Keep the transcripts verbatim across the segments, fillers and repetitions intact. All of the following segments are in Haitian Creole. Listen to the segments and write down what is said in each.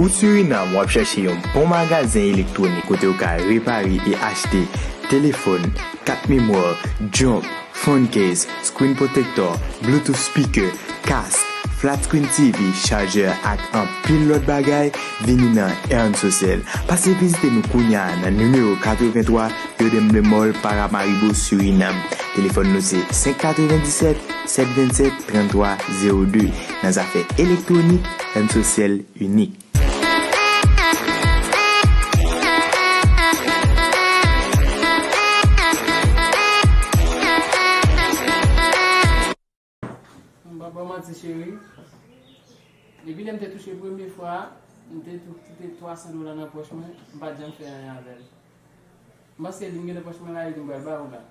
Ou Surinam, w ap chèche yon bon magazen elektwonik kote w ka repare e achte telefòn, kat memwa, jump, phone case, screen protector, Bluetooth speaker, kask, flat screen T V, chajè ak anpil lòt bagay, vini nan Ernst Social. Pase vizite nou kounya nan nimewo katrevenntwa rue de Mlemol, Paramaribo, Surinam. Telefòn nou se senk katrevenndisèt, sèt vennsèt, tranntwa zewo de. Nan zafè elektwonik, Ernst Social inik. M pa ba w manti, cheri. Depi lè m te touche premye fwa a, m te tou kite twa san dola nan pòch mwen, m pa t janm fè anyen avè l. M panse li m gen nan pòch mwen la, li di m pral ba ou la.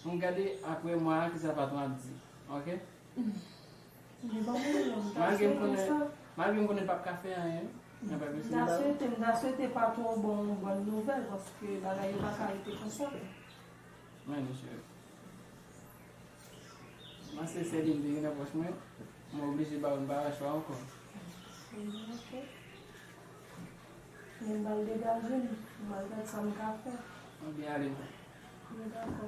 M gade apre mwa a, kisa patwon ap di, oke? Li ban mwen yon, m ta Malgre m swete konnen, sa. Malgre m konnen l p ap ka fè anyen, nan pa M ta swete, m ta swete patwon ban yon bòn nouvèl, paske bagay yo pa ka rete konsa. Men, mesye. Mwen se sèl li m te gen nan pòch mwen, mwen oblije ba yo, m pa gen chwa ankò. Ok. Men m pral degaje m, m pral gad sa m ka fè. Anben ale. M dakò.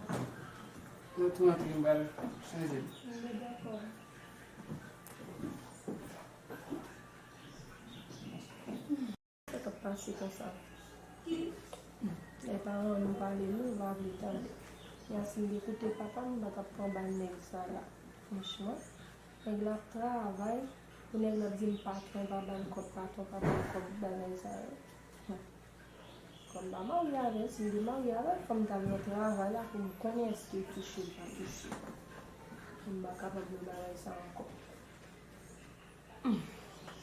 Nou tou antre, m pral chanje m. M dakò. Sa k ap pase konsa? Lè paran nou pale nou, nou pa vle tande. Yasmine, koute papa m, m pa t ap pran bal nèg sa la. Franchman, nèg la ap travay, pou nèg la ap di m patwon pa ba l kòb, patwon pa ba l kòb, bagay sa yo. Kòm m pa marye avè l, si m te marye avè l, fò m t al nan travay la pou m konnen èske l touche, l pa touche. M pa kapab nan bagay sa ankò.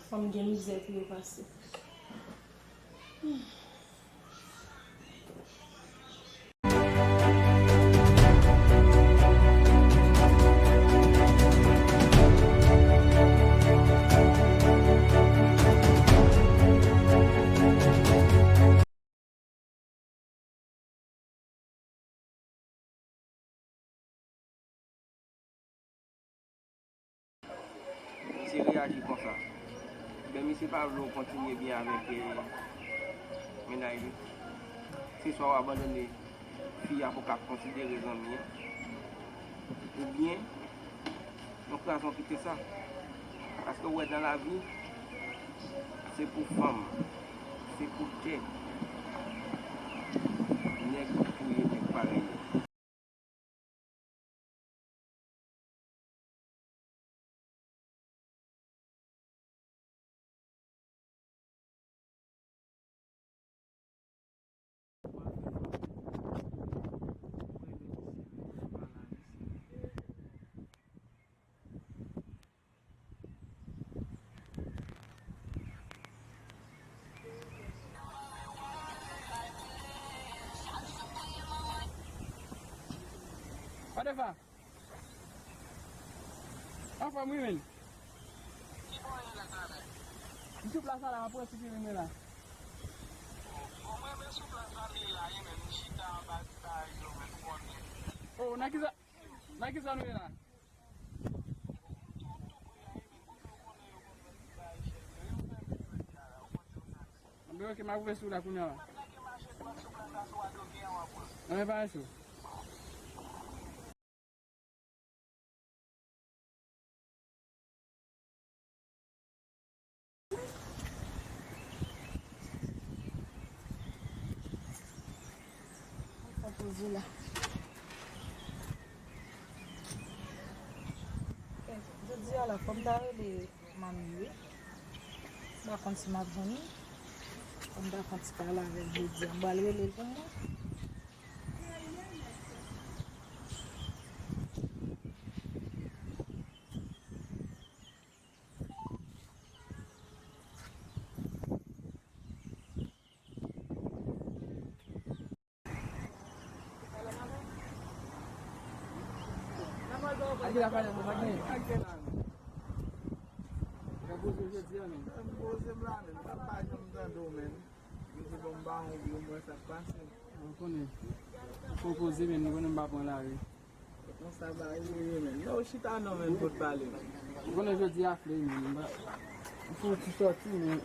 Fò m gen mizè pou yo pase. Misye reyaji konsa. Ebyen, misye pa vle w kontinye byen avèk, eh, mennaj li. Se swa w abandone fi a pou w ka konsidere zanmi an, oubyen yon kraze w kite sa. Paske w wè nan lavi, se pou fanm, se pou tè, nèg touye nèg parèy yo. Watefa. Anfòm wi menn. M sou plas la, m ap resipire mwen la. Oh, nan ki zòn, nan ki zòn ou ye la? Anben, ok, m ap rive sou la kounye a. Anben, pa yon sou. Konpoze la. Jodi a la, fò m ta rele manmi wi. M pa konn si m ap jwenn li. Fò m ta fè yon ti pale avè l jodi a. M pral rele l pou mwen. Mwen poze m la menm, m pa janm tande w menm. M di bon, m ba w yon gwo mwen sa k pase. Ou konnen, fò poze menm, nou konnen m pa pran lari. Konsa bagay yo ye menm. Yo chita non menm pou t pale menm. Ou konnen jodi a fle menm. M fè yon ti sòti men.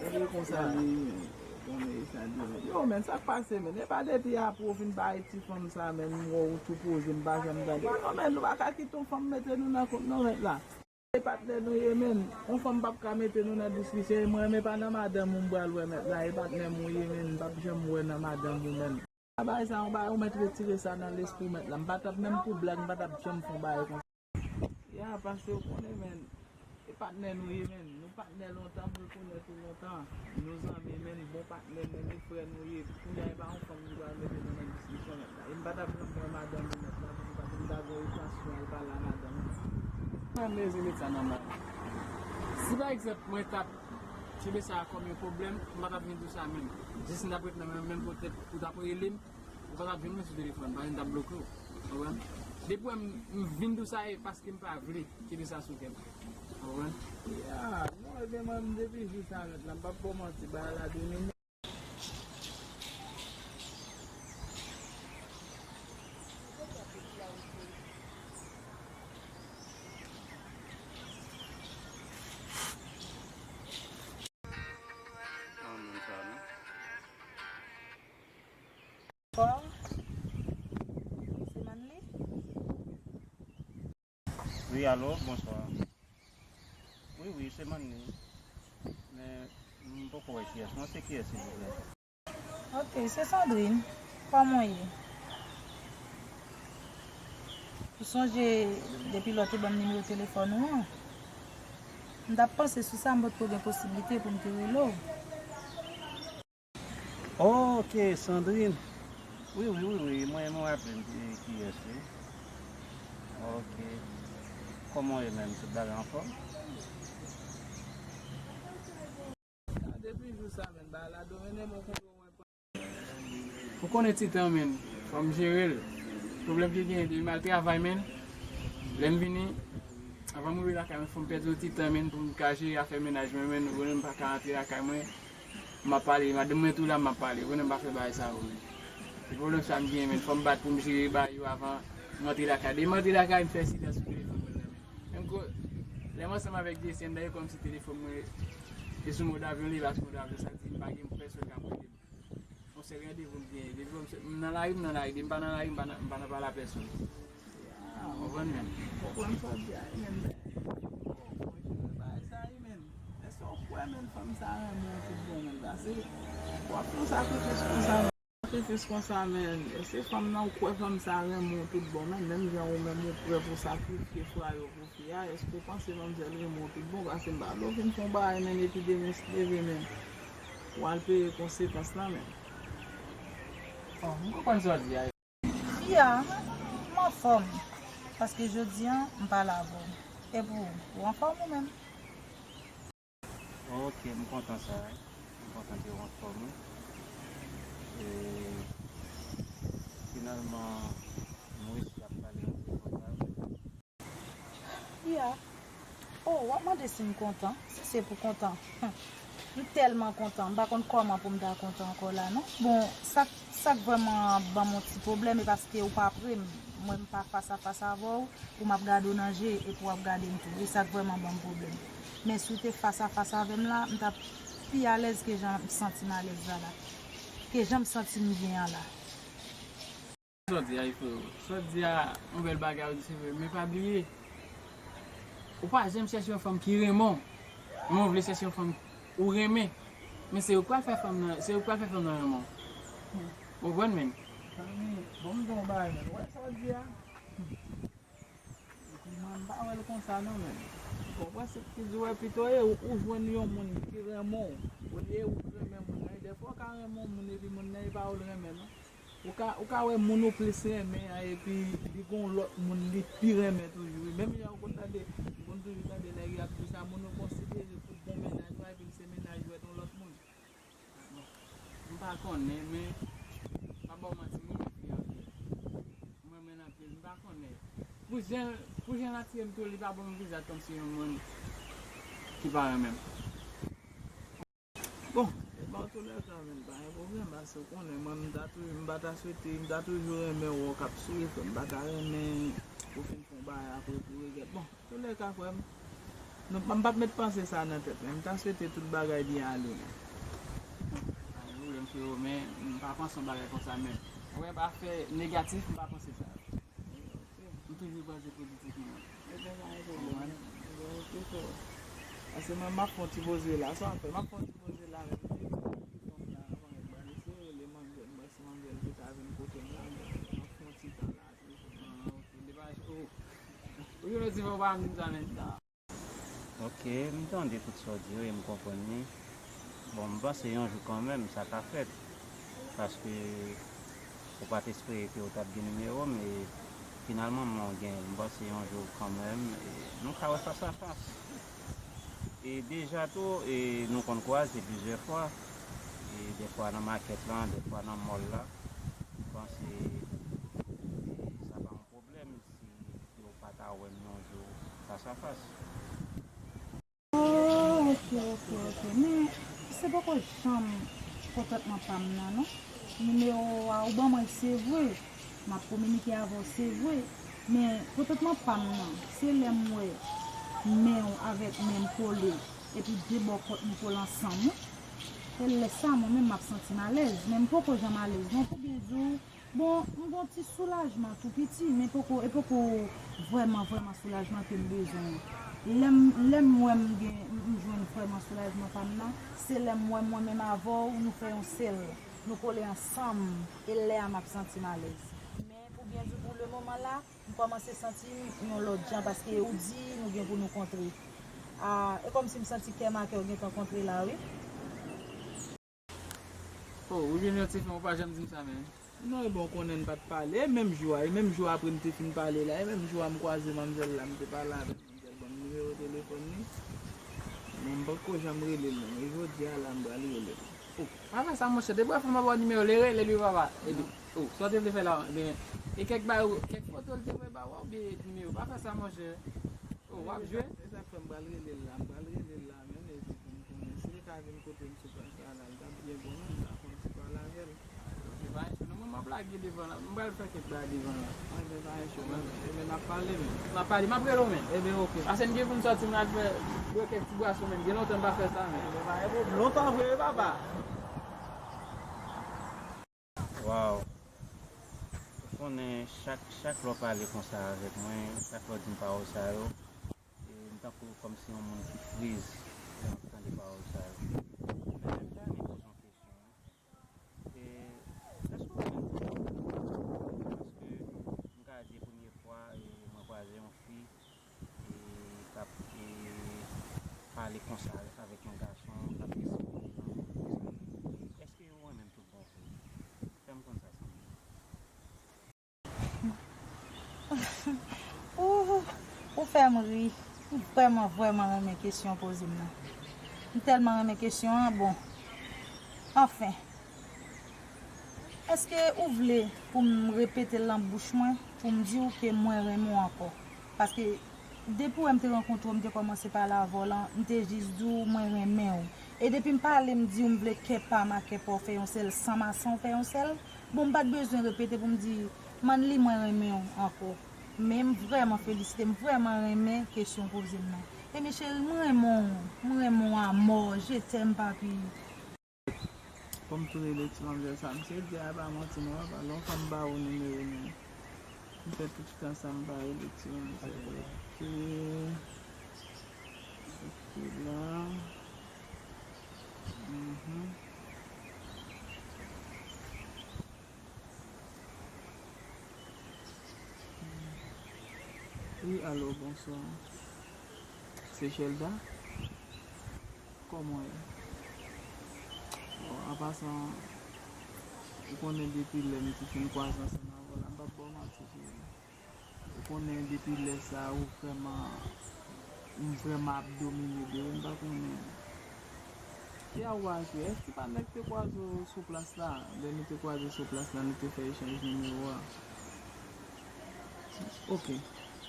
E konsa li ye menm. Konnen sa di menm. Yo menm, sa k pase menm? E pa depi apre w fin bay ti fanm sa menm, m wè w tou poze, m pa janm tande. Yo menm, nou pa ka kite yon fanm mete nou nan kont non menm la. E patnè nou ye menm. Yon fanm p ap ka mete nou nan diskisyon. E mwen menm, e pa nan madanm ou m pral wè menm la. E patnè m ou ye menm, m p ap janm wè nan madanm ou menm. Bagay sa, yon bagay ou mèt retire sa nan lespri w mèt la. M pa t ap, menm pou blag, m pa t ap janm fè yon bagay konsa. Ya, paske ou konnen, menn, e patnè nou ye, menn. Nou patnè lontan, m rekonèt ou lontan. Nou zanmi, menn, bon patnè, menn, e frè nou ye. Kounye a, e pa yon fanm ki pral mete nou nan diskisyon mèt la. E m pa t ap janm wè madanm ou mèt la, pou m pa, pou m ta gen okazyon al pale a madanm ou. Mwen, mezanmi, sa nòmal. Si, pa egzanp, mwen t ap kenbe sa kòm yon pwoblèm, m pa t ap vin di w sa menm. Jis m t ap ret nan menm, menm kote ou t ap rele m, ou pa t ap jwenn mwen sou telefòn, paske m t ap bloke w. Ou konprann? Depi w wè m, m vin di w sa, e paske m pa vle kenbe sa sou kè m. Ou konprann? Ya, non, ebyen, mwen, m depi jou sa nèt la, m p ap ba w manti, bagay la domine. Bonswa. Se Manley? Wi, alo, bonswa. Wi, wi, se Manley. Men, m poko wè kiyès. Mwen se kiyès, silvouplè? Ok, se Sandrine. Kòman w ye? Ou sonje, depi lè w te ban m nimewo telefòn ou an, m t ap panse sou sa, m potko gen posiblite pou m te rele w. Ok, Sandrine. Wi, wi, wi, wi, mwen, mwen raple m ki, kiyès, wi. Ok. Kòman w ye menm? Tout bagay anfòm? Depi jou sa, menn, bagay la domine m, ou konprann. Ou konnen ti tan, menn, fò m jere l. Pwoblèm ki genyen, depi m al travay, menn, lè m vini, anvan m rive lakay mwen, fò m pèdi yon ti tan, menn, pou m ka jere afè mennaj mwen, menn, ou konnen m pa ka antre lakay mwen, m ap pale, madanm mwen tou la, m ap pale, ou konnen m pa fè bagay sa yo, menn. Se pwoblèm sa m genyen, menn, fò m bat pou m jere bagay yo avan m antre lakay. Depi m antre lakay, m fè silans sou telefòn mwen nan, menn. Menm ko, lè m ansanm avèk Jessie, dayè kòmsi telefòn mwen, e sou mòd avyon, li la sou mòd avyon, sa di m pa gen pèsòn k ap rele m. Yon sèl randevou m genyen. Depi m nan lari, m nan lari. Depi m pa nan lari, m pa nan, m pa nan pale a pèsonn. Ou konprann menm? Ou konprann sa w di a, menm. Bagay sa, menm. Èske w kwè, menm, fanm sa renmen w tout bon, menm? Paske w ap fè yon sakrifis konsa, menm. Sakrifis konsa, menm. Èske fanm nan, ou kwè fanm sa renmen w tout bon, menm? Menm jan ou menm, ou prè pou sakrifye fwa yo pou fi a, èske w panse manmzèl renmen w tout bon? Paske m pa vle w vin fè yon bagay, menm, epi demen si Dye vle, menm, w al peye konsekans lan, menm. Bon, m konprann sa w di a. Fi a, m anfòm. Paske jodi a, m pale avè w. E pou ou, ou anfòm ou menm? Ok, m kontan sa. M kontan ke w anfòm, wi. E, finalman, m resi ap pale yon Oh, w ap mande si m kontan? Si se pou kontan, m tèlman kontan, m pa konn kòman pou m ta kontan ankò la non. Bon, sa, sa k vrèman ban m yon ti pwoblèm, e paske ou pa pre m, mwen m pa fas a fas avè w, pou m ap gade w nan je, epi w ap gade m tou. E sa k vrèman ban m pwoblèm. Men si w te fas a fas avè m la, m t ap pi alèz ke jan m santi m alèz la la. Ke jan m santi m byen an la. Sa w di a, wi, freo. Sa w di a, yon bèl bagay, ou di se vre. Men pa bliye, ou pa janm chèche yon fanm ki renmen w. Men ou vle chèche yon fanm ou renmen. Men se ou k pral fè fanm nan, se ou k pral fè fanm nan renmen w. Ou konprann, men? Zanmi, bon, m di w yon bagay, men. Ou wè sa w di a? Epi mwen, m pa wè l konsa non, men. Bon, prensip ki di, wè, pito e ou, ou jwenn yon moun ki renmen w, olye ou k renmen moun nan. E dèfwa ou ka renmen yon moun epi moun nan e pa ou l renmen non. Ou ka, ou ka wè moun ou plis renmen an epi li gon lòt moun li pi renmen toujou wi. Menm jan ou konn tande, m konn toujou tande nèg y ap di sa, moun ou konsidere pou bon mennaj ou a epi l se mennaj ou yon lòt moun. Bon, m pa konnen, men m pa ba w manti, m renmen fi anpil. M renmen l anpil, m pa konnen. Pou jan, pou jan l atire m tou, li pa ban m vizaj kòmsi yon moun ki pa renmen m. Bon, e bon, antoulèka, men pa gen pwoblèm, paske ou konnen, mwen, m ta toujou, m pa ta swete, m ta toujou renmen wè w k ap souri, frè m, m pa ta renmen ou fin fè yon bagay apre pou regrèt. Bon, antoulèka, frè m, nou, m p ap met panse sa nan tèt mwen, m ta swete tout bagay byen ale, men. Pa gen pwoblèm, freo, men m pa panse yon bagay konsa, men. Ou wè, pa fè negatif, m pa panse sa. M toujou panse pozitivman. Ebyen, pa gen pwoblèm. Ebyen, oke, frè. Paske mwen, m ap fè yon ti poze la. Sa w ap fè? M ap fè yon ti poze la, men m di, fanm nan, avan l pale, se rele Manzèl, m wè si Manzèl te ka vin kote m la, men m ap fè yon ti tan la, tou. Ah, oke. Li pa, oh. Ou gen yon ti fò pa vin sa, men. Ok, m tande tout sa w di yo e m konprann li. Bon, m panse yon jou kanmenm, sa ka fèt. Paske ou pa t espere ke w t ap gen nimewo m, e finalman, mwen w gen l. M panse yon jou kanmenm, e nou ka wè fas a fas. E deja tou, e nou konn kwaze plizyè fwa. E dèfwa nan makèt lan, dèfwa nan mòl la. M panse, e sa pa yon pwoblèm si yo pa ta wè m yon jou fas a fas. Oh, ok, ok, ok. Men, se poko janm kontantman pa m nan, non. Nimewo a ou ban mwen, se vre. M ap kominike avè w, se vre. Men, kontantman pa m nan, se lè m wè men w avèk men m kole, epi de bò kòt nou kole ansanm, wi. Se lè sa, mwen menm, m ap santi m alèz. Men m poko janm alèz, non, pou byen di w. Bon, m gon ti soulajman tou piti, men poko, e poko vrèman, vrèman soulajman ke m bezwen an. Lè m, lè m wè m gen, m, m jwenn vrèman soulajman pa m nan, se lè m wè mwen menm avè w, nou fè yon sèl, nou kole ansanm, e lè a m ap santi m alèz. Men pou byen di w, pou lemoman la, m kòmanse santi m yon lòt jan, paske ou di nou gen pou nou kontre. A, e kòmsi m santi kè m a kè w gentan kontre la, wi. Oh, ou vin yon ti fanm, ou pa janm di m sa, men. Non, e bon, konnen n pa t pale, e menm jou a, e menm jou apre n te fin pale la, e menm jou a m kwaze manmzèl la, m te pale avèk manmzèl, ban m nimewo telefòn li. Men m poko janm rele l, non. E jodi a la, m pral rele l. Oh, pa fè sa, monchè. Depi w fè m ba w nimewo, li rele l, wi, papa. Epi, oh, sa w te vle fè la, men, e kèk ba, kèk foto l te voye ba w, oubyen nimewo. Pa fè sa, monchè. Oh, w ap jwe? E sa k fè m pral rele l la, m pral rele l la menm, epi pou m konnen si l ka vin kote m sou plas la, la, l t ap byen bon, wi, m ta fè yon ti pale avè l. Ok, pa gen cho. Non, mwen, m ap lage devan la. M pral fè kèk bagay devan la. Ebyen, pa gen cho, men. Ebyen, n ap pale, men. N ap pale, m ap rele w, men. Ebyen, ok. Paske m gen pou m sòti, m al fè bwè kèk ti bwason, men. Gen lontan m pa fè sa, men. Ebyen, pa gen pwoblèm. Lontan vre, wi, papa. Waw. Ou konnen, chak, chak lè w pale konsa avèk mwen, chak lè w di m pawòl sa yo, e m tankou kòmsi yon moun ki friz lè m ap tande pawòl sa yo. Men menm jan, m poze yon kesyon, wi. E, èske w renmen tout moun? Paske m ka di e premye fwa, e, mwen kwaze yon fi, e, k ap, e, pale konsa avèk yon gason, k ap esplike lanmou, esplike. Èske ou renmen m tout bon vre? Fè m konn sa, sanble. Ou, ou fè m ri. M vrèman, vrèman renmen kesyon w poze m nan. M tèlman renmen kesyon an, bon. Anfen. Èske ou vle pou m repete l nan bouch mwen, pou m di w ke mwen renmen w ankò? Paske Depi w wè m te rankontre w, m te kòmanse pale avè w lan, m te jis di w mwen renmen w. E depi m pale, m di w m vle kè pa m ak kè pa w fè yon sèl, san m a san w fè yon sèl. Bon, m pa t bezwen repete pou m di, Manly, mwen renmen w ankò. Men m vrèman felisite, m vrèman renmen kesyon w poze m nan. Ebyen cheri, mwen renmen w, mwen renmen w amò, je t'aime papi. Fò m tou rele ti manmzèl sa. Misye di a pa manti non, papa. Lontan m pa wè nimewo nou. M fè tout tan sa m pa rele ti manmzèl. Ok. Ok la. Mhm. Wi, alo, bonswa. Se Chelda? Kòman w ye? Bon, an pasan, ou konnen depi lè m te fin kwaze ansanm avè w la, m p ap ba w manti, cheri. Ou konnen depi lè sa a, ou vrèman, ou vrèman ap domine de ou, m pa konnen. Ki a ou a jwe? Èske pa nèg te kwaze w sou plas la? Lè nou te kwaze sou plas la, nou te fè echanj nimewo a. Ok.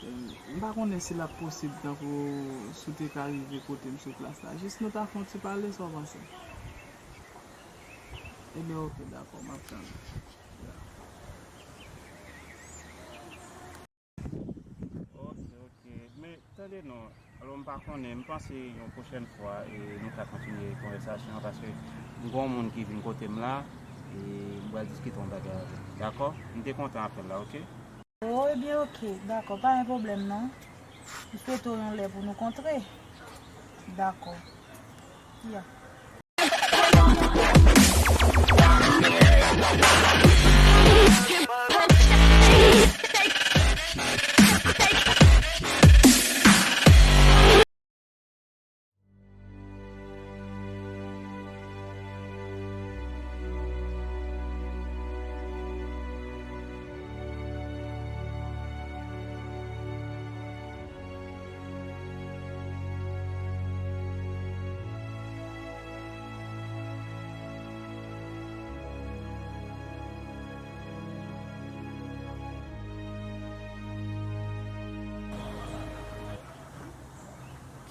M pa konnen si l ap posib tankou si w te ka rive kote m sou plas la. Jis nou ta fè yon ti pale, sa w panse? Ebyen, ok, dakò, m ap tann. Ok, ok. Men, tande non. Alò, m pa konnen, m panse yon pwochèn fwa, e, nou ka kontinye konvèsasyon an, paske m gen yon moun ki vin kote m la, e m pral diskite yon bagay avè l. Dakò? M te kontan apèl la, ok? Oh, ebyen, ok, dakò, pa gen pwoblèm non. M swete w yon lè pou nou kontre. Dakò. Ya.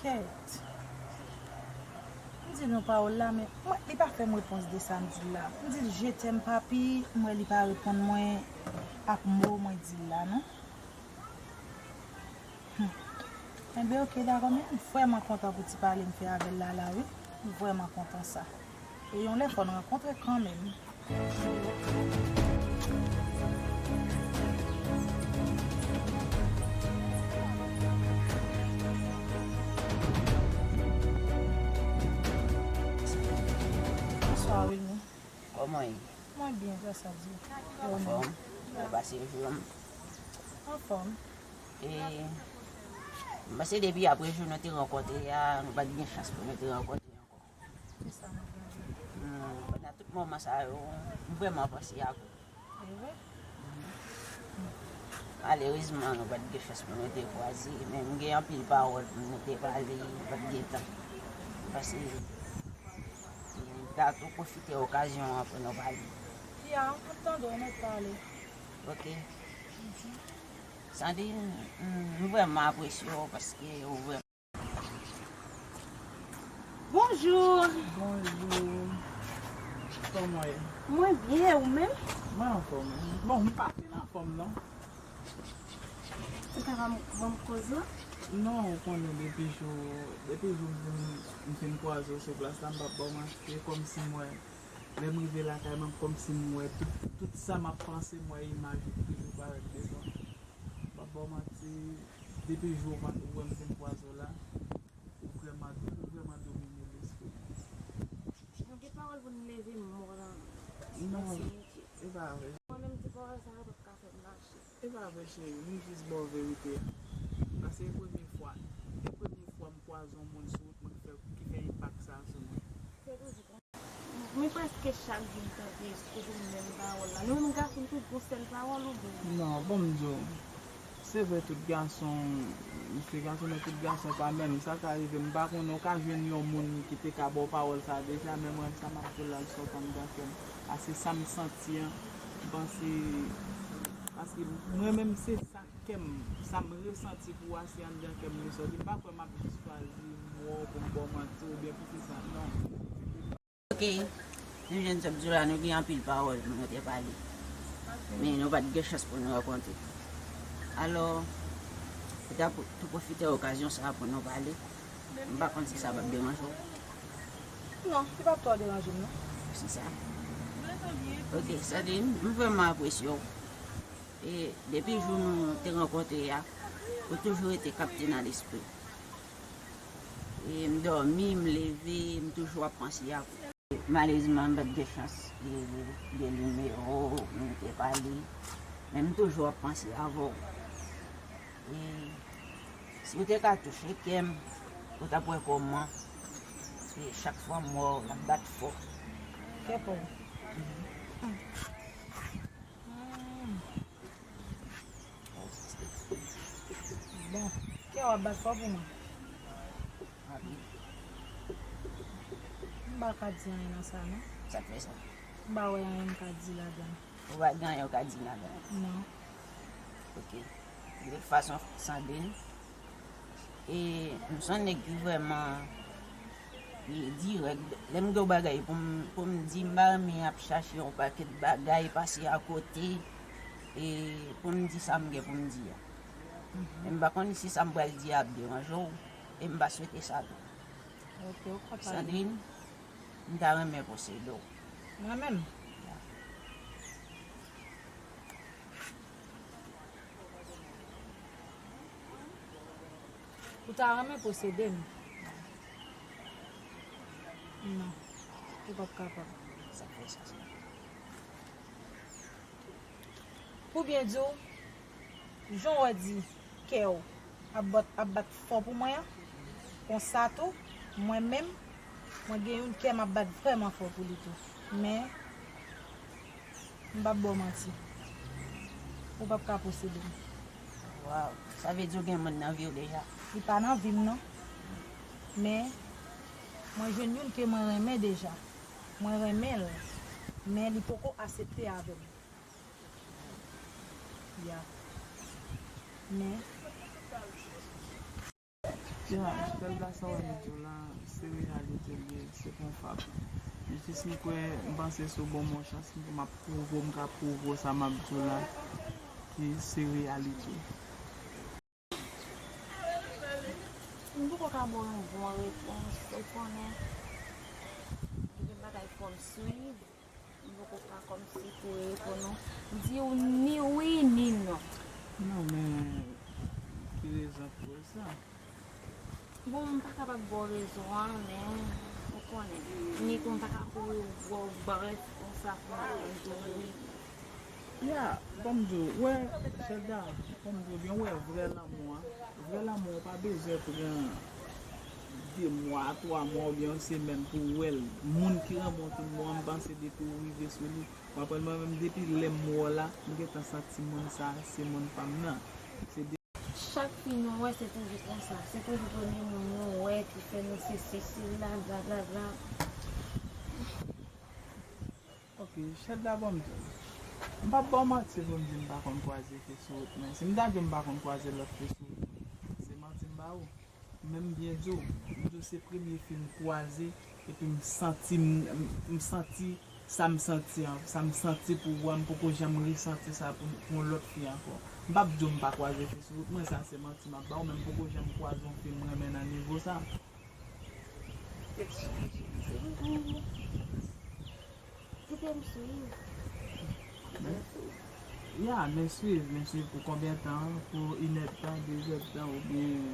Kèt. M di l yon pawòl la, men mwen, li pa fè m repons de sa m di l la. M di l, "Je t'aime, papi," m wè li pa reponn mwen ak mo mwen di l la, non. Hmm. Enben, ok, dakò, men m vrèman kontan pou ti pale m fè avè l la, la, wi. M vrèman kontan sa. E yon lè fò n rankontre kanmenm. Bonswa, Wilmy. Kòman w ye? Mwen byen, grasa Dye. E ou menm? Anfòm? Mwen pase jou m. Anfòm. E, m panse depi apre jou nou te rankontre a, nou pa t gen chans pou nou te rankontre ankò. Se sa m ap gade. Hmm, pandan tout moman sa yo, m vrèman panse ak ou. E vre? Malerezman, nou pa t gen chans pou nou te kwaze, men m gen anpil pawòl pou nou te pale, nou pa t gen tan. M panse, m ta tou pwofite okazyon an pou nou pale. Ya, m ap tande w, nou pale. Ok. Sandy, m, m, m vrèman apresye w paske ou vrèman. Bonjou. Bonjou. Kòman w ye? Mwen byen, e ou menm? Mwen anfòm, wi. Bon, m pa fin anfòm, non. Ou ta va m, ban m koze? Non, ou konnen depi jou, depi jou m fin, m fin kwaze w sou plas la, m p ap ba w manti, se kòmsi m wè, lè m rive lakay mwen, kòmsi m wè tout, tout sa m ap panse, m wè imaj ou ki toujou parèt devan m. M p ap ba w manti, depi jou ou pa, ou wè m fin kwaze w la, ou vrèman, ou vrèman domine lespri m. Nou gen pawòl pou n leve mò nan, nan simitye. Non, e pa vre. Mwen menm, ti pawòl sa yo p ap ka fè m mache. E pa vre, cheri, m jis ba w verite a. Paske e premye fwa, e premye fwa m kwaze yon moun sou wout mwen ki fè, ki fè enpak sa a sou mwen. Se toujou konsa. Men prèske chak jou m tande toujou menm pawòl la. Nou menm gason, nou tout gon sèl pawòl oubyen? Non, ban m di w. Se vre tout gason, se gason, men tout gason pa menm. Sa ka rive, m pa konnen, ou ka jwenn yon moun ki te ka ba w pawòl sa a deja, men mwen, sa m ap di w la, l sòti anndan kè m. Paske sa m santi an, m panse, paske mwen menm, se sa k Kè m, sa m resanti pou w a, se anndan kè m li sòti. M pa kwè m ap jis chwazi mò pou m ba w manti oubyen pou fè sa, non. Ok, nou jwenn sa m di w la, nou gen anpil pawòl pou nou te pale. Men nou pa t gen chans pou nou rankontre. Alò, ou ta pou tou pwofite okazyon sa a pou nou pale. M pa konn si sa p ap deranje w. Non, li p ap twò deranje m non. Se sa. Ok, Sandrine, m vrèman apresye w. E depi jou nou te rankontre a, ou toujou rete kapte nan lespri m. E m dòmi, m leve, m toujou ap panse ak ou. Malerezman, m pa t gen chans gen nimewo w, nou te pale, men m toujou ap panse avè w. E si w te ka touche kè m, ou t ap wè kòman e chak fwa m wè w, l ap bat fò. Kè pa w. Bon, kè w ap bat fò pou mwen. M pa ka di anyen nan sa non. Sa k fè sa? M pa wè anyen m ka di ladan. Ou pa gen anyen ou ka di ladan? Non. Ok. De tout fason, Sandrine, e m se yon nèg ki vrèman e dirèk. Lè m gen yon bagay pou m pou m di, m pa renmen ap chache yon pakèt bagay, pase akote e pou m di sa m gen pou m di a. Men m pa konn si sa m pral di a ap deranje w, e m pa swete sa tou. Ok, ou ka pale. Sandrine, m ta renmen posede w. Mwen menm? Ou ta renmen posede m? Non, ou p ap kapab. Sa k fè sa, Sandrine? Pou byen di w, jan w wè di kè w ap bat, ap bat fò pou mwen an, konsa tou, mwen menm, mwen gen youn kè m ap bat vrèman fò pou li tou. Men, m p ap ba w manti. Ou p ap ka posede m. Waw, sa vle di w gen moun nan vi w deja? Li pa nan vi m non. Men, mwen jwenn youn ke mwen renmen deja. Mwen renmen l. Men li poko asepte avè m. Ya. Men. Ya, Shelda, sa w wè m di w la, se reyalite l ye, se pa yon fab. Jis m kwè, m panse se yon bon, bon chans m ap pwouve w, m ka pwouve w sa m ap di w la, ki se reyalite. M poko ka ba w yon bon repons, ou konnen. Gen bagay fò m swiv. M poko ka kòmsi pou reponn ou, di w ni wi ni non. Non, men ki rezon pou sa? Bon, m pa kapab ba w rezon an, men ou konnen. Ni kou m pa ka kouri ba w brèf konsa pou m reponn tou wi. Ya, ban m di w, wè, Shelda, ban m di w byen, wè, vrè lanmou an, vrè lanmou an pa bezwen pran de mwa, twa mwa oubyen yon semèn pou w wè l. Moun ki renmen w tout bon an, m panse depi w rive sou li, w ap wè l. Mwen menm, depi lè m wè w la, m gentan santi moun sa a se moun pa m nan. Se de. Chak fi nou wè, se toujou konsa. Se toujou premye moun nou wè ki fè nou se sesi la, blablabla. Ok, Shelda, ban m di w. M p ap ba w manti pou m di m pa konn kwaze fi sou wout mwen. Si m ta di w m pa konn kwaze lòt fi sou wout mwen, se manti m ba ou. Men m byen di w, m di w se premye fi m kwaze, epi m santi, m, m, m santi sa m santi an, sa m santi pou ou a, m poko janm resanti sa pou, pou yon lòt fi ankò. M p ap di w m pa kwaze fi sou wout mwen, sa se manti m ap ba ou, men m poko janm kwaze yon fi m renmen nan nivo sa. Kite m swiv. Ya, men swiv, men swiv pou konbyen tan? Pou inèdtan, dezèdtan oubyen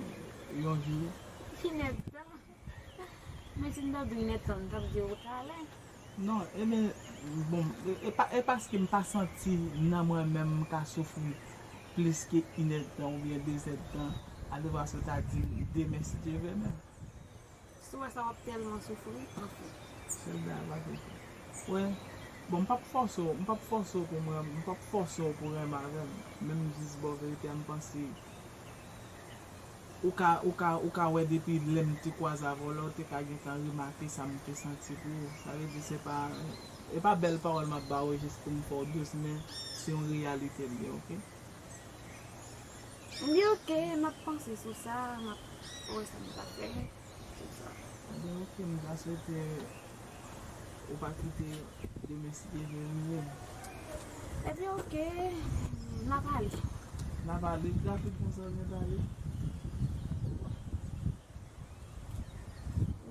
yon jou? Inèdtan? Men si m ta di w inèdtan, m t ap di w talè. Non, ebyen, bon, e, e pa, e paske m pa santi nan mwen menm m ka soufri plis ke inèdtan oubyen dezèdtan, alevwa si w ta di demen si Dye vle menm. Si w wè sa w ap tèlman soufri, anfen. Shelda, pa fè sa. Wè, bon, m p ap fòse w, m p ap fòse w pou mwen, m p ap fòse w pou renmen avè m. Men m jis ba w verite a, m panse ou ka, ou ka, ou ka wè depi lè m te kwaze avè w la, ou te ka gentan remake sa m te santi pou ou. Sa vle di se pa, e pa bèl pawòl m ap ba w jis pou m fè w dous, men se yon reyalite l ye, oke? M di oke, m ap panse sou sa, m ap wè sa m ka fè sou sa. Ebyen, oke, m ta swete ou pa kite demen si Dye vle rive. Ebyen, oke, n ap ale. N ap ale, trafik konsa, n ap ale.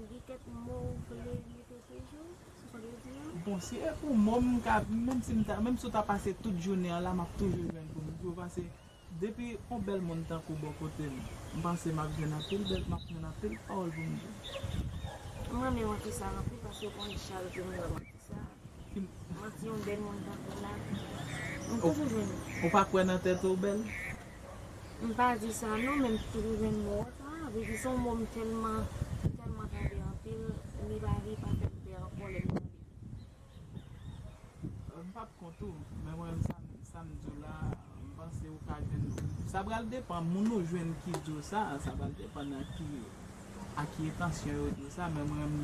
Gen kèk mo w vle mete sou jou, sou kòd yo di a? Bon, si e pou mo m ka, menm si m ta, menm si w ta pase tout jounen an la, m ap toujou jwenn pou m di w, paske depi yon bèl moun tankou w bò kote m, m panse m ap jwenn anpil bèl, m ap jwenn anpil pawòl pou m di. M renmen manti sa anpil, paske w konnen chak jou m wè manti sa. Manti yon bèl moun tankou w la. M toujou jwenn. Ou pa kwè nan tèt ou bèl? M pa di sa non, men m toujou jwenn mo sa. Vle di se yon mo m tèlman, m tèlman tande anpil, li pa, li pa fè m pè ankò lè m tande. M p ap kont ou, men mwen menm sa, sa m di w la, m panse ou ka jwenn. Sa pral depann moun ou jwenn ki di w sa, sa pral depann nan ki, a ki entansyon yo di w sa, men mwen,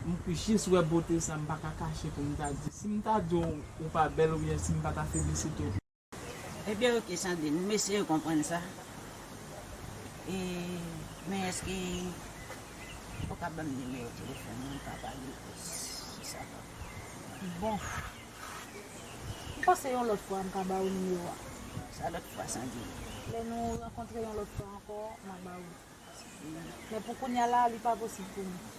m, m jis wè bote sa, m pa ka kache pou m ta di. Si m ta di w ou pa bèl oubyen si m pa ta felisite w. Ebyen, oke, Sandrine, m eseye konprann sa. E, men èske ou ka ban m nimewo telefòn ou, m ka pale plis sou sa? Bon. M panse yon lòt fwa m ka ba ou nimewo a. Sa lòt fwa, Sandrine? Lè nou rankontre yon lòt fwa ankò, m a ba ou. Men pou kounye a la, li pa posib pou mwen.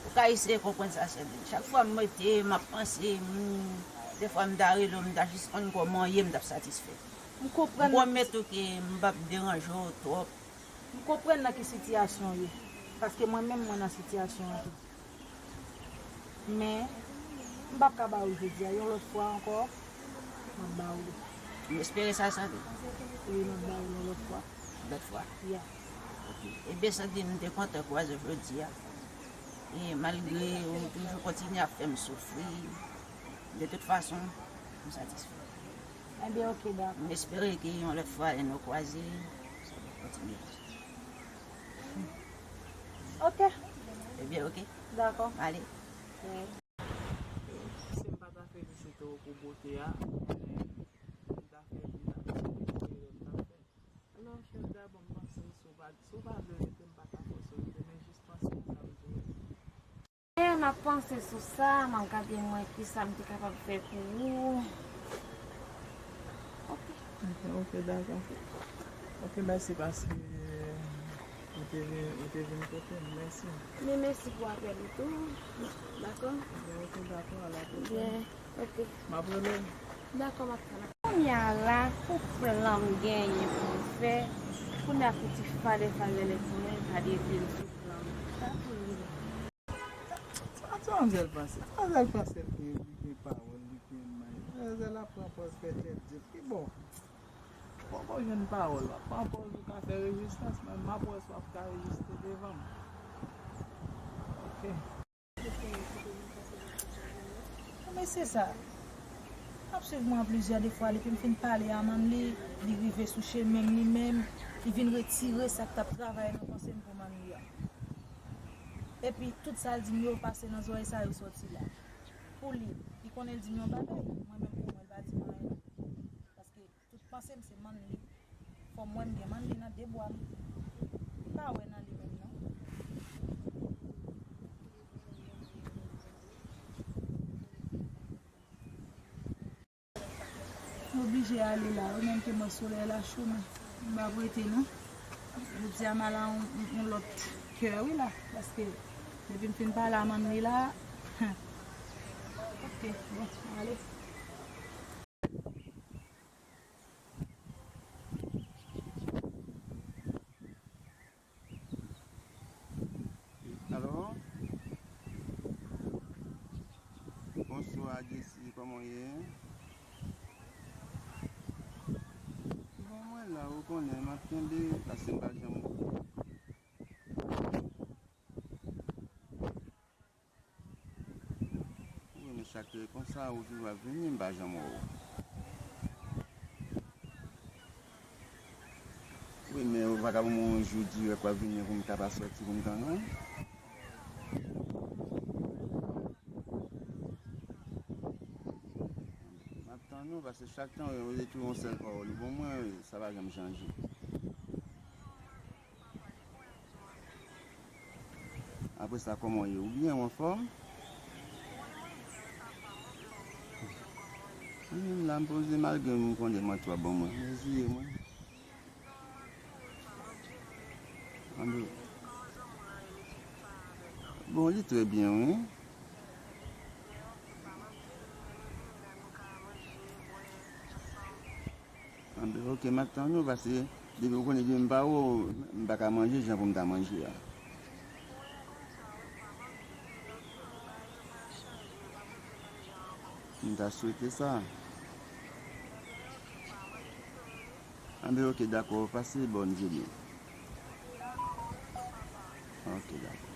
Ou ka eseye konprann sa, Sandrine. Chak fwa m rete, m ap panse, m, defwa m ta rele w, m ta jis konn kòman w ye, m t ap satisfè. M konprann. M pwomèt ou ke m p ap deranje w twòp. M konprann nan ki sitiyasyon w ye. Paske mwen menm, mwen nan sitiyasyon an tou. Men, m p ap ka ba ou jodi a. Yon lòt fwa ankò, m ap ba ou li. M espere sa, Sandrine. Wi, m ap ba ou li yon lòt fwa. Lòt fwa? Ya. Ok. Ebyen, Sandrine, m te kontan kwaze w jodi a. E malgre ou toujou kontinye ap fè m soufri, de tout fason, m satisfè. Ebyen, ok, dakò. M espere ke yon lòt fwa, lè nou kwaze, sa va kontinye konsa. Ok. Ebyen, ok. Dakò. Ale. Si m pa ta felisite w pou bote a, konnen m ta fè, m ta fè erè m ta fè. Alò, chèf, dabò m panse, si w pa, si w pa vle rete, m pa ka fòse w rete, men jis panse a sa m di w. E m ap panse sou sa, m ap gade mwen kisa m te kapab fè pou ou. Ok. Ok, ok, dakò. Ok, mèsi paske ou te vin, ou te vin kote m. Mèsi. Men mèsi pou apèl ou tou. Dakò? Ebyen, ok, dakò, a la pwochèn. Byen, ok. M ap rele w. Dakò, m ap fè la. Kounye a la, pou plan m genyen pou m fè, kounye a pou ti falè falè lè pou mwen, m pa devye l sou plan m. Sa pou li. Sa, sa manzèl panse. Manzèl panse l gen, li gen pawòl, li gen may. Manzèl ap pran pòz fè tèt di l. Ki bon. Poko jwenn pawòl, w ap pran pòz ou ka fè rezistans, men m ap wè si w ap ka reziste devan m. Ok. Men se sa. L ap swiv mwen plizyè de fwa, depi m fin pale a manm li, li rive sou chemen m li menm, li vin retire sa k t ap travay nan panse m pou manm li a. Epi, tout sa l di m yo pase nan zòrèy sa yo sòti la. Pou li, li konnen l di m yon bagay, mwen menm pou mwen, l pa di m anyen. Paske tout panse m se manm li. Fò m wè m gen manm li nan de bwa m. M pa wè nan li menm non. M oblije ale la wi, menm ke mwen solèy la cho, men m p ap rete non. Jodi a m al a yon, yon, yon lòt kè wi la, paske depi m fin pale a manm li la, ok, bon, ale. Alo? Bonswa, Jessy, kòman w ye? Bon, mwen la, ou konnen, m ap kenbe, paske m pa janm Wi, men chak lè konsa, ou toujou ap vini, m pa janm wè w. Wi, men ou pa ka ban mwen yon jou dirèk w ap vini pou m ta pa sòti pou m tann ou? M ap tann. Non, paske chak tan, ou rete yon sèl pawòl. Ou bon, mwen, sa pa janm chanje. Apre sa, kòman w ye? Ou byen, ou anfòm? Mwen menm la, m poze malgre m konnen mwen twò bon, mwen. Reziye mwen. Anbe. Bon, li trè byen, wi. Anbe, ok, m ap tann ou, paske depi ou konnen depi m pa wè w, m pa ka manje jan pou m ta manje a. M ta swete sa. Anbe, ok, dakò, pase bòn jounen. Ok, dakò.